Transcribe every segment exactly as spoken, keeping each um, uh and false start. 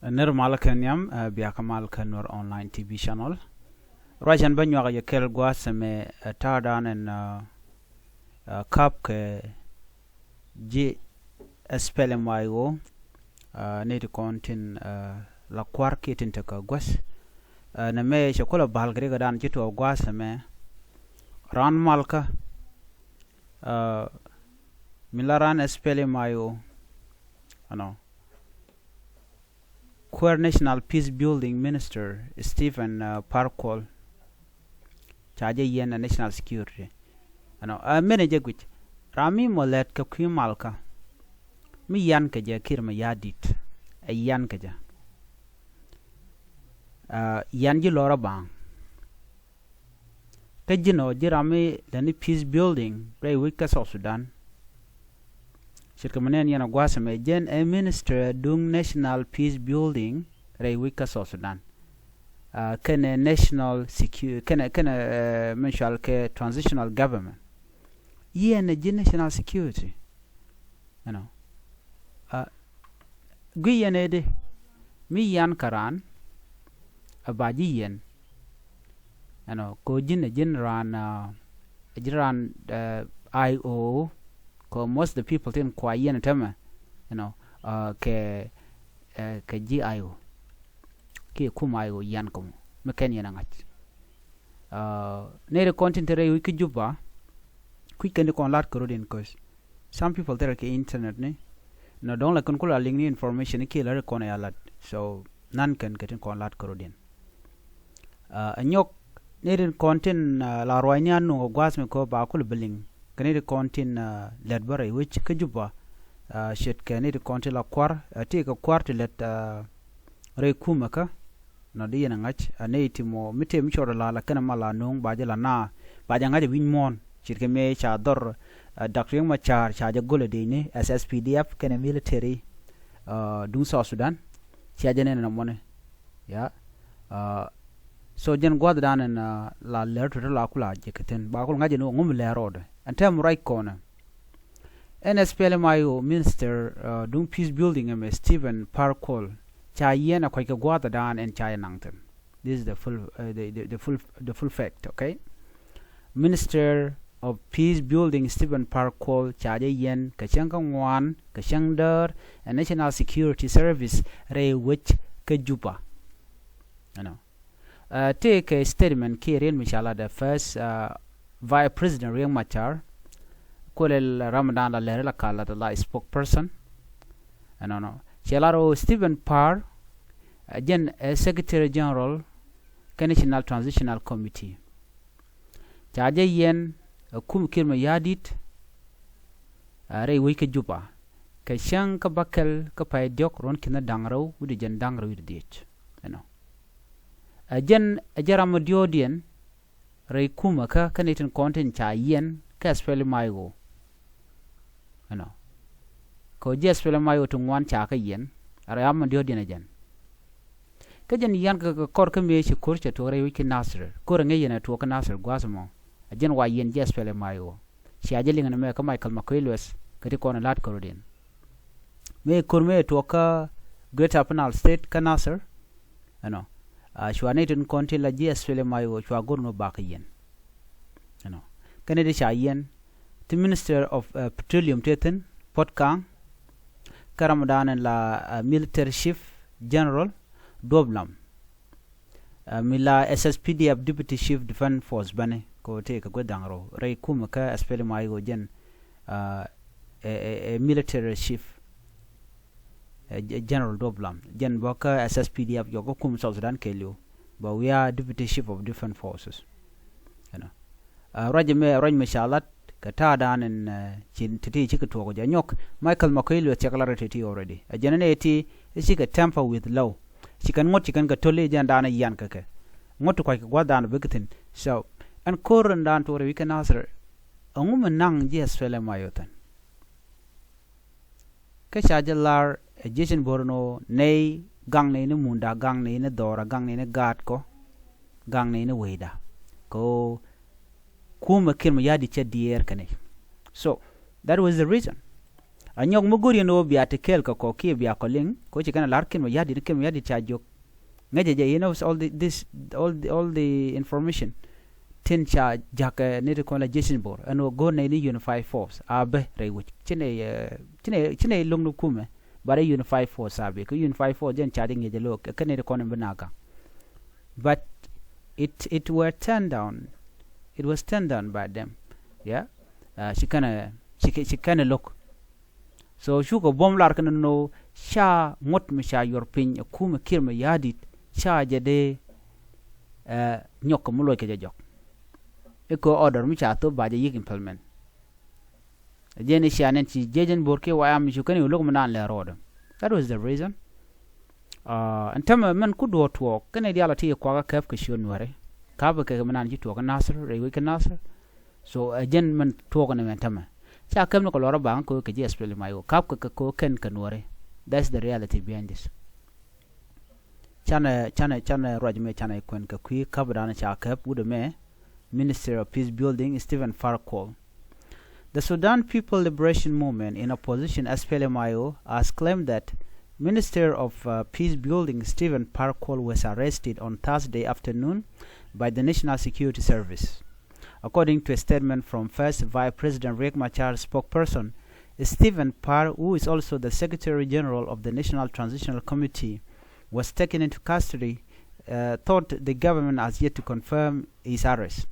Nir mal kɛ nhiam, eh, bia kɛ mal kɛ Nuer Online T V channel. Ruacän bä nyuak yɛ kɛl gua̱a̱th ɛmɛ, eh, ta̱a̱ dan ɛn, eh, eh, kap kɛ ji̱ S P L M I O, eh, ni ti kɔn tin, eh, la kua̱r kiɛ tin tekɛ guäth. Eh, nɛ mɛ cɛ kulɛ bal kɛ ri kɛ dan ci tuɔɔk gua̱a̱th ɛmɛ. Ran mal kä, eh, mi la ran S P L M I O, ɛnɔ. Kuäär National Peace Building Minister Stephen, uh, Par Kuol. Ca jɛ yiɛn a national security. Ɛnɔ, uh, mɛnɛ jɛ guic. Ram mi mɔ lɛt kɛ kui̱ mal kä. Mi yan kɛ jɛ Kiir Mayardit. Ɛ yan kɛ jɛ. Uh, yan ji̱ lɔrä baŋ. Kä ji̱n ɔ ji̱ ram mi lɛni peace building rɛy wec kä South Sudan. Ce̱tkɛ mi nɛn yɛn a gua̱a̱th ɛmɛ jɛn ɛ minister duŋ national peace building rɛy wec kä South Sudan. Ah, kɛnɛ national secu-, kɛnɛ, kɛnɛ, eh, min cual kɛ transitional government. Yɛn ɛ ji̱ national security. Ɛnɔ. Ah, gui̱ yɛn ɛ di mi yan kä raan. A ba ji̱ yɛn. Ɛnɔ, ko ji̱n, ji̱n ran, uh, ji̱n ran, uh, I O, ko most the people tin kua yɛn tämɛ, you know, uh, kɛ, uh, kɛ ji̱ I O. Kiɛ kum I O yan kɛ mɔ mi kɛn yɛn a ŋa̱c. Uh, neri kɔn tin te rɛy wi̱c kä Juba, kui̱c kɛn di kɔn lat kɛ rot in, 'cause some people there kɛ internet ni. Nɔ dɔ̱ŋ la kɛn kula liŋ ni information ni kiɛ la ri kɔn ya lat. So nan kɛn kɛ tin kɔn lat kɛ rot in. Uh, a nyɔk ni rin kɔn tin, uh, la ruac ni a nuŋ a gua̱a̱th mi kɔ ba kul bi liŋ. Kɛ ni rin kɔn tin, uh, lɛt bä rɛy wec kä Juba. Uh, ce̱tkɛ ni rin kɔn tin la kua̱r, uh, ti kɛ kua̱r ti lɛt, uh, rɛy kumɛ kä. Nɔ di yɛn a ŋa̱c a nɛy ti mɔ mi tëë mi cɔɔr a la la kɛn a ma la no̱o̱ŋ ba jɛ la na ba jɛ ŋa̱c a wi̱ny muɔ̱ɔ̱n ce̱tkɛ mëë ca dhɔr, eh, Dak Riek Macar ca jɛ go̱l a dec ni S S P D F kɛnɛ military, eh, duŋ South Sudan. Cia jɛ nɛn a mɔni. Ya. Eh, so jɛn gua̱th dan ɛn, eh, la lɛr tuɔt la kula jɛ kɛ thi̱n ba kul ŋa̱c a ni wä ŋum lɛr rɔɔdɛ ɛn tɛm ruac kɔnɛ. Ɛn S P L M I O minister, uh, duŋ peace building ɛmɛ Stephen Par Kuol ca yiɛn a kɔc kɛ gua̱a̱th a daan ɛn ca yɛ naŋ thi̱n. This is the full, uh, the, the, the full, the full fact, okay? Minister of Peace Building Stephen Par Kuol ca jɛ yiɛn kɛ cäŋ kä ŋuan kɛ cäŋ däär ɛ National Security Service rɛy wec kä Juba. You know. Uh, tëëkɛ statement kiɛ riet mi ca lat ɛ first, uh, Vice President Riek Machar, kuɛlɛ la ram dan la lɛri la ka lat la spokesperson. Ɛnɔnɔ. Cɛ lat ɔ Stephen Par, uh, jɛn ɛ Secretary General kɛ National Transitional Committee. Ca jɛ yiɛn ɛ kum Kiir Mayardit, uh, rɛy wec kä Juba. Kɛ cäŋ kä bäkɛl kä pay diɔ̱k ruɔ̱n ki̱n da̱ŋ rɛw wi̱cdɛ jiɛn da̱ŋ rɛw wi̱cdɛ dhiec. Ɛnɔ. Ɛ jɛn, ɛ jɛn ram mi diɔ̱ɔ̱kdiɛn rɛy kumɛ kä, kä ni tin kɔn tin ca yiɛn kä S P L M I O. Ɛnɔ. Kɛ ɣöö ji̱ S P L M I O ti ŋuan ca kä yiɛn, ɛ ram mi diɔ̱ɔ̱kdiɛn ɛ jɛn. Kä jɛn yian kɛ, kɛ kɔr kä mëë ci ko̱r cɛ tuɔɔk rɛy wec kä Nasir. Ko̱r ɛ ŋäc yɛn ɛ tuɔɔk kä Nasir gua̱a̱th ɛmɔ. Ɛ jɛn wa yiɛn ji̱ S P L M I O. Cia jɛ liŋ ni mɛ kä Michael Makuei Lueth kɛ ti kɔn ɛ la̱t kɛ rɔ̱diɛn. Mëë ko̱r mëë tuɔɔk kä Greater Upper Nile State kä Nasir. Ɛnɔ. A cua ni tin kɔn ti la ji̱ S P L M I O cua go̱r ni bak kä yiɛn. Ɛnɔ. Kɛn ti ca yiɛn ti Minister of, uh, Petroleum ti thi̱n Puot Kang. Kä ram dan la, uh, Military Chief General Duop Lam. Uh, mi la S S P D F Deputy Chief Defense Force bäni kɛ ɣöö tëëkɛ gua̱th da̱ŋ rɛw rɛy kumɛ kä S P L M I O jɛn, uh, ɛ, ɛ, ɛ military chief, ɛ, General Duop Lam jɛn bä kä S S P D F jɔk kä kum South Sudan kɛɛliw. Bä wiaa Deputy Chief of Defense Forces. Ɛnɔ. Uh, ruac ɛmɛ, ruac mi ca lat kɛ ta̱a̱ dan ɛn, uh, ci ti̱ti̱ cikɛ tuɔɔk jɛ nyɔk. Michael Makuei Lueth cɛ kɛ lat rɛ ti̱ti̱ already. Ɛ jɛn ɛn ɛ ti cikɛ tamper with law. Ci kɛn ŋuɔ̱t ci kɛn kɛ to̱l i̱ jɛn dan ɛ yian kɛ kɛ. Ŋuɔ̱t ti kuac kɛ gua̱th dan bikɛ thi̱n. So ɛn ko̱r ɛn dan tuɔɔk rɛ wi̱c kɛ Nasir. Ɛŋu mi naŋ ji̱ S P L M I O thi̱n? Kä ca jɛ lar ɛ jiecin bo̱r ni ɣöö nɛy gaŋ nɛy ni munda, gaŋ nɛy ni dhɔra, gaŋ nɛy ni gaatkɔ, gaŋ nɛy ni wecda. Kɛ ɣöö kumɛ Kiir Mayardit cɛ diɛɛr kɛ nɛy. So that was the reason. A nyɔk mi go̱r yɛn ɣöö bia ti kɛɛl kɛ kɔ kiɛ bia kɔ liŋ, kɛ ɣöö ci kɛn a la̱r Kiir Mayardit, Kiir Mayardit ca jiök. Ŋäcɛ jɛ, you know, all the, this, all the, all the information tin ca ja̱k, eh, nɛy ti kɔn la Jason Bor ɛn ɣöö go̱r nɛy ni unified force a bä rɛy wec. Ci nɛy, eh, ci nɛy, ci nɛy lo̱ŋ ni kumɛ, but a unified force a bä. Kɛ unified force jɛn ca jɛ ŋi̱eec ɛ lo̱k kɛ nɛy ti kɔn in bi na gaŋ. But it, it were turned down. It was turned down by them. Yeah. Uh, ci kɛn ɛ, ci kɛ, ci kɛn ɛ lo̱k. So cukɛ buɔ̱m lar kɛn ni ɣöö ca ŋuɔ̱t mi ca yuɔr piny ɛ kumɛ Kiir Mayardit, ca jɛ dee, eh, nyɔk kɛ mi loc kɛ jɛ jɔk. Ikɛ order mi ca thop ba jɛ yi̱k implement. Jɛn i̱ cia nɛn ci Jason Bor kiɛ White Army cu kɛn i̱ lo̱k mi naan lɛ rɔɔdɛ. That was the reason. Uh, ɛn tämɛ mɛn ku duɔ̱ɔ̱r tuɔɔk kɛn i̱ diaal a ti i̱ kuakä käp kɛ ciöt Nuääri. Käp kɛ kɛ mi naan ci tuɔɔk kä Nasir, rɛy wec kä Nasir. So ɛ jɛn mɛn tuɔɔk ni mɛn tämɛ. Ca käp ni kɛ lɔrä baŋ kɛ ɣöö kɛ ji̱ S P L M I O. Käp kɛ kɛ kɛ ɣöö kɛn kɛ Nuääri. That's the reality behind this. Canɛ, canɛ, canɛ ruac mɛ canɛ kuɛn kɛ kui̱ käp dan ca käp wut ɛmɛ, Minister of Peace Building Stephen Par Kuol. The Sudan People Liberation Movement in opposition, S P L M I O, has claimed that Minister of, uh, Peace Building Stephen Par Kuol was arrested on Thursday afternoon by the National Security Service. According to a statement from First Vice President Riek Machar spokesperson, Stephen Par, who is also the Secretary General of the National Transitional Committee, was taken into custody, uh, thought the government has yet to confirm his arrest.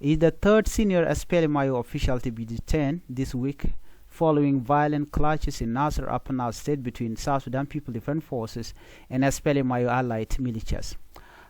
He is the third senior S P L M I O official to be detained this week following violent clashes in Nasir, Upper Nile State between South Sudan People Defense Forces and S P L M I O allied militias.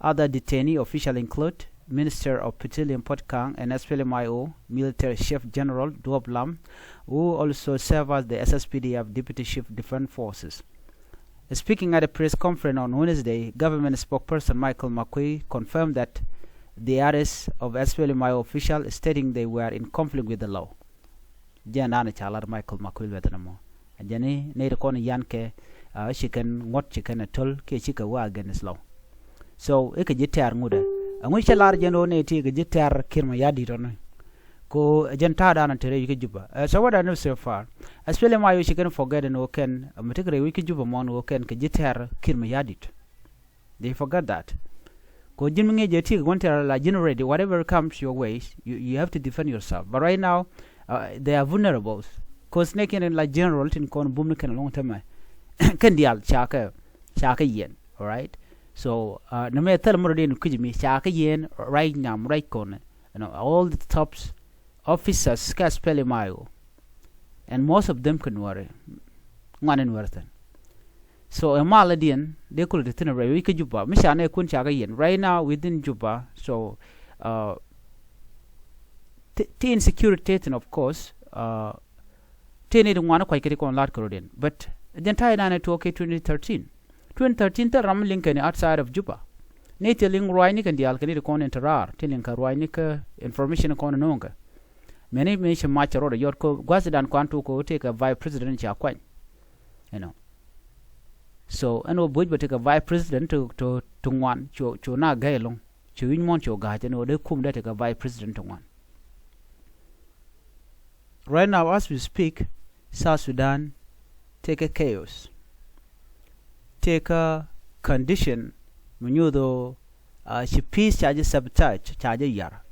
Other detainee officials include Minister of Petroleum Port Kang and S P L M I O military chief General Duop Lam, who also serve as the S S P D F Deputy Chief Defense Forces. Speaking at a press conference on Wednesday, government spokesperson Michael Makuei confirmed that the arrest of S P L M I O official, stating they were in conflict with the law. Jɛn dan ca lat Michael Makuei luɛth ni mɔ. Jɛn ni nɛy ti kɔn yan kɛ, uh, ci kɛn ŋuɔ̱t ci kɛn a töl kiɛ ci kɛ wä against law. So ikɛ ji̱ tɛ̈r ŋut ɛ. Ɛŋu cɛ lar jɛn ɣöö nɛy ti kɛ ji̱ tɛ̈r Kiir Mayardit ɔni. Ko jɛn ta̱a̱ dan a te rɛy kä Juba. Uh, so what I know so far, S P L M I O ci kɛn forget ɛn ɣöö kɛn, uh, mi tekɛ rɛy wec kä Juba mɔn ɣöö kɛn kɛ ji̱ tɛ̈r Kiir Mayardit. They forget that. Ko ji̱n mi ŋi̱i̱c jɛ ti kɛ wän tɛ̈r la ji̱n ready, whatever comes your way, you, you have to defend yourself. But right now, uh, they are vulnerable. Cause nɛ kɛn la general tin kɔn bum ni kɛn lɔŋ tämɛ. Kɛn diaal ca kɛ, ca kɛ yɛn, all right? So, uh, nɛ mɛ thil murɔ den kui̱c mi ca kɛ yɛn right now, right kɔn. You know, all the top officers kä S P L M I O, and most of them kä Nuääri, ŋuan in Nuääri thi̱n. So ɛ mal diɛn dee kulɛ te thi̱n rɛy wec kä Juba. Mi ca nɛ kun ca kɛ yɛn right now within Juba. So, uh, ti, ti insecurity thi̱n, of course, uh, ti ni di ŋuan kuac kɛ ti kɔn lat kɛ rɔ diɛn. But jɛn ta̱a̱ inanɛ tuɔɔk kɛ twenty thirteen. Twenty thirteen thil ram mi liŋ kɛn outside of Juba. Ni ti liŋ ruaacni kɛn diaal kɛn ni ti kɔn in te raar, ti liŋ kɛ ruaacni kä information kɔn in no̱o̱ŋ kɛ. Mɛni mi ci mac cɛ rɔɔdɛ yɔt kɛ gua̱thdan kɔn tuk kɛ tëëkɛ vice president ca kuany. You know. So ɛn ɣöö buɔ̱c bɛ tëëkɛ vice president ti, ti, ti ŋuan cu, cu na gɛy ɛlɔ̱ŋ. Cu wi̱ny muɔ̱n cu ga̱a̱c ɛn ɣöö dee kum dee tëëkɛ vice president ti ŋuan. Right now as we speak, South Sudan tëëkɛ chaos. Tëëkɛ condition mi nyuuth ɣöö, uh, ci peace ca jɛ sabotage, ca jɛ yar.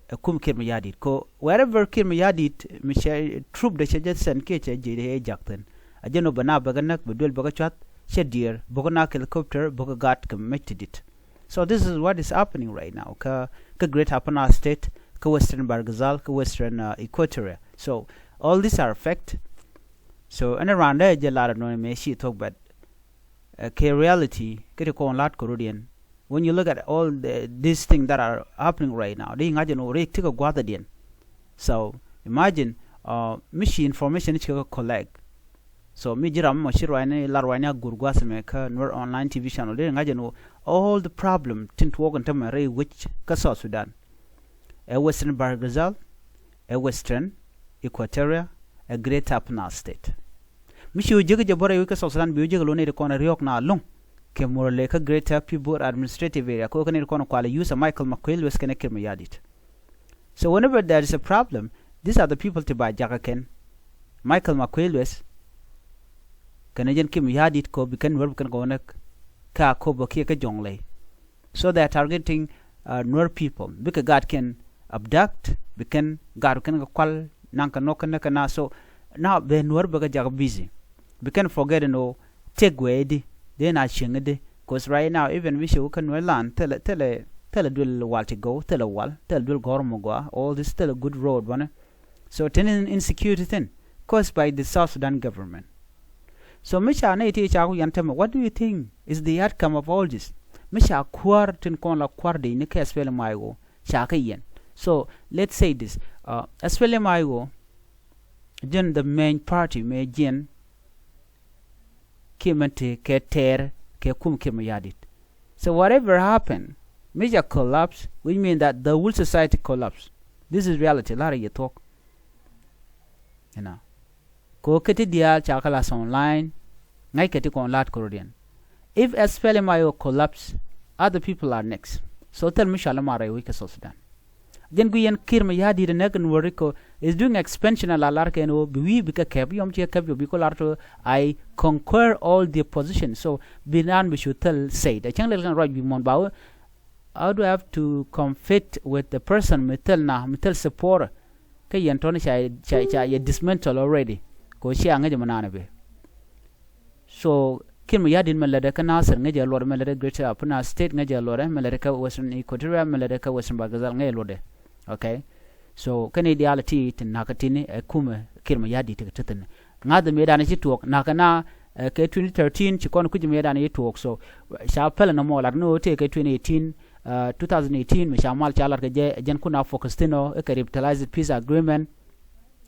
Ɛ kum Kiir Mayardit. Ko wherever Kiir Mayardit mi cɛ troop dɛ cɛ jɛ send kiɛ cɛ ji̱ dee jak thi̱n. A jɛn ɣöö bɛ na bɛ kɛ näk, bɛ duel bɛ kɛ cua̱th, cɛ diɛɛr, bä kɛ na helicopter, bä kɛ gat kɛ mec ti dit. So this is what is happening right now kä, kä Greater Upper Nile State, kä Western Bahr el Ghazal, kä Western, uh, Equatoria. So all these are fact. So ɛn raan dee jɛ lar nɔni mëë ci thok, but, uh, kɛ reality kä ti kɔn lat kɛ rɔ̱diɛn. When you look at all the, these things that are happening right now, di ŋa̱c ɛn ɣöö rik ti kɛ gua̱thädiɛn. So imagine, uh, mi ci information ci kɛ collect. So mi ji̱ ram mɔ ci ruacni lar ruacni a gur gua̱th mɛ kä Nuer Online T V channel, di ŋa̱c ɛn ɣöö all the problem tin tuɔɔk in tämɛ rɛy wec kä South Sudan. Ɛ Western Bahr el Ghazal, ɛ Western Equatoria, ɛ Greater Upper Nile State. Mi ci wä jiäk jɛ bä rɛy wec kä South Sudan, bi wä jiäk lo̱n nɛy ti kɔn ɛ riɔ̱ɔ̱k na lo̱ŋ kɛ Murle kä Greater Pibor Administrative Area, kɛ wä kä nɛy ti kɔn ɛ kualɛ use ɛ Michael Makuei Lueth kɛnɛ Kiir Mayardit. So whenever there is a problem, these are the people ti ba jakä kɛn. Michael Makuei Lueth kɛnɛ jɛn Kiir Mayardit kɔ bi kɛn Nuɛr bi kɛn kɛ wä näk kä Akobo kiɛ kä Jonglei. So they are targeting uh, Nuer people. Bikɛ gaat kɛn abduct, bi kɛn gaat kɛn kɛ kual, naŋ kɛ nɔk kɛ näk kɛ na. So now bɛ Nuer bɛ kɛ jak busy. Bi kɛn forget ni ɣöö tëk wee di dee na cieŋ di. Cause right now even mi ci wä kä Nuer land thilɛ thilɛ thilɛ duel wal ti gɔw, thilɛ wal, thilɛ duel gɔr mugwa, all this thilɛ good road banɛ. So tin in insecurity thin caused by the South Sudan government. So mi ca nɛy ti ca ku yɛn tämɛ, what do you think is the outcome of all this? Mi ca kuäär tin kɔn la kuäär dec ni kɛ SPLM-IO ca kɛ yɛn. So let's say this, uh, SPLM-IO jɛn the main party mëë jiɛn kiɛ mɛn te kɛ tɛɛr kɛ kum Kiir Mayardit. So whatever happen, mi ca collapse, which mean that the whole society collapse. This is reality. Lar yɛ thuɔk. You know. Ko kɛ ti diaal ca kɛ las online, ŋa̱c kɛ ti kɔn la̱t kɛ rɔ̱diɛn. If SPLM-IO collapse, other people are next. So thil mi cɔal ma rɛy wec kɛ South Sudan. Jɛn gui yɛn Kiir Mayardit näk in wä riko is doing expansion a la lar kɛn wä bi wi̱i̱ bi kɛ kɛp yɔm ci kɛ kɛp yɔ bi kɔ lar to I conquer all the position. So bi naan bi cu thil said a cäŋ lɛl kɛn ruac bi muɔ̱n ba wä. How do I have to compete with the person mi thil na mi thil support? Kä yɛn tɔni ca ca ca yɛ dismantle already. Ko ci a ŋäc mi naan bi. So Kiir Mayardit mɛ lätdɛ kä Nasir ŋäcɛ luɔtdɛ, mɛ lätdɛ Greater Upper Nile State ŋäcɛ luɔtdɛ, mɛ lätdɛ kä Western Equatoria, mɛ lätdɛ kä Western Bahr el Ghazal ŋäcɛ luɔtdɛ. Okay. So kɛn i̱ diaal ti ti nakä tini ɛ kumɛ Kiir Mayardit ti ti thin. Ŋa̱th mëëdan ci tuɔɔk nakä na, eh, kɛ twenty thirteen ci kɔn kui̱c mëëdan ci tuɔɔk. So ca pɛlɛ nɔmɔ lat ni ɣöö tëë kɛ twenty eighteen, uh, two thousand eighteen mi ca mal ca lat kɛ jɛ jɛn kun a focus thin ɔ i̱ kɛ revitalized peace agreement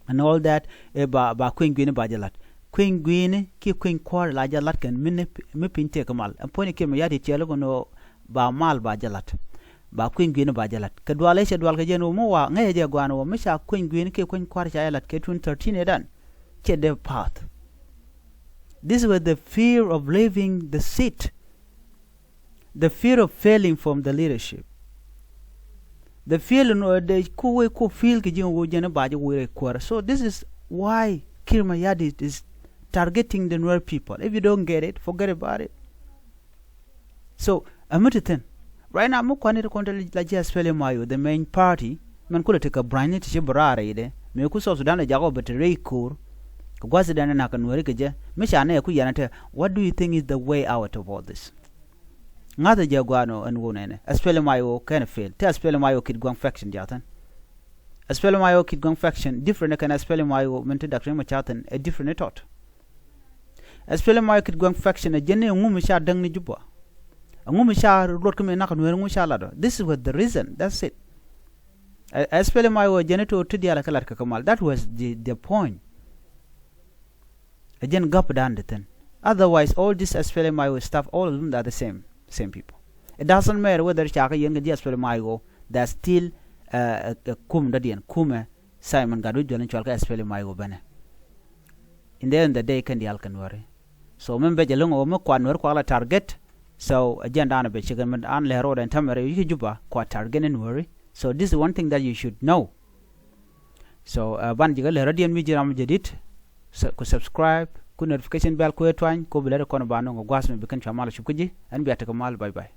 and all that. Ɛ ba ba kueny gui̱ni ba jɛ lat, kueny gui̱ni kiɛ kueny kua̱r la jɛ lat kɛn mi piny tëë kɛ mal. Ɛn puɔ̱ny Kiir Mayardit ciɛ lɛ bä ni ɣöö ba mal ba jɛ lat, ba kueny gui̱ni ba jɛ lat. Kɛ dual ëë cɛ dual kɛ jɛn ɣöö mi wa ŋäcɛ jɛ gua̱a̱n ɣöö mi ca kueny gui̱ni kiɛ kueny kua̱r ca jɛ lat kɛ twenty thirteen ëëdan. Cɛ dee path. This was the fear of leaving the seat. The fear of failing from the leadership. The fear in uh, the ku wee ku feel kɛ ji̱ ŋa wee jɛn ba jɛ wee rɛ kuäär. So this is why Kiir Mayardit is targeting the Nuer people. If you don't get it, forget about it. So a mi ti thin. Right now mi kuan it kɔn te la ji̱ SPLM-IO, the main party. Mɛn kulɛ ti kɛ brany ni ti ci bi raar rɛydɛ mëë ku South Sudan lɛ jakɔ bɛ te rɛy ko̱o̱r. Kɛ gua̱th Sudan nak kɛ Nuɛri kɛ jɛ mi ca nɛ ku yɛn a te. What do you think is the way out of all this? Ŋa̱th ɛ jɛ gua̱a̱n ɔ ɛn ɣöö nɛnɛ SPLM-IO kɛn fail. Te SPLM-IO Kitgwang faction diaal thin. SPLM-IO Kitgwang faction different kɛn SPLM-IO min te Doctor Riek Machar thin ɛ different ni tɔt. SPLM-IO Kitgwang faction ɛ jɛn ni ɛŋu mi ca däŋ ni Juba. Ɛŋu mi ca luɔt kä mi nak Nuɛr ɛŋu ca lat ɔ. This is what the reason. That's it. Ɛ, SPLM-IO ɛ jɛn ni to̱ ti diaal ɛ kɛ lat kɛ kɛ mal. That was the, the point. Ɛ jɛn gap dan di thin. Otherwise all this SPLM-IO stuff, all of them, they are the same, same people. It doesn't matter whether ca kɛ yɛn kɛ ji̱ SPLM-IO, they are still, uh, ɛ kum dɔ̱diɛn kumɛ Simon Gatwec Dual in cual kɛ SPLM-IO bɛnɛ. In the end of the day kɛn diaal kɛ Nuɛri. So min bɛ jɛ lo̱ŋ ɔ mi kua Nuɛri kua la target. So ɛ jɛn dan bɛ cikɛ min an lɛ road ɛn tämɛ rɛ wi̱i̱ Juba kua target ni Nuɛri. So this is one thing that you should know. So uh, ban jikä lɛ rɔ̱diɛn mi ji̱ ram jɛ dit. So, ku subscribe ku notification bell ku ɛ tuany ku bi lɛ ri kɔn ba nɔŋ gua̱a̱th mi bi kɛn cua mal cup kä ji̱. Ɛn bia tekɛ mal, bye bye.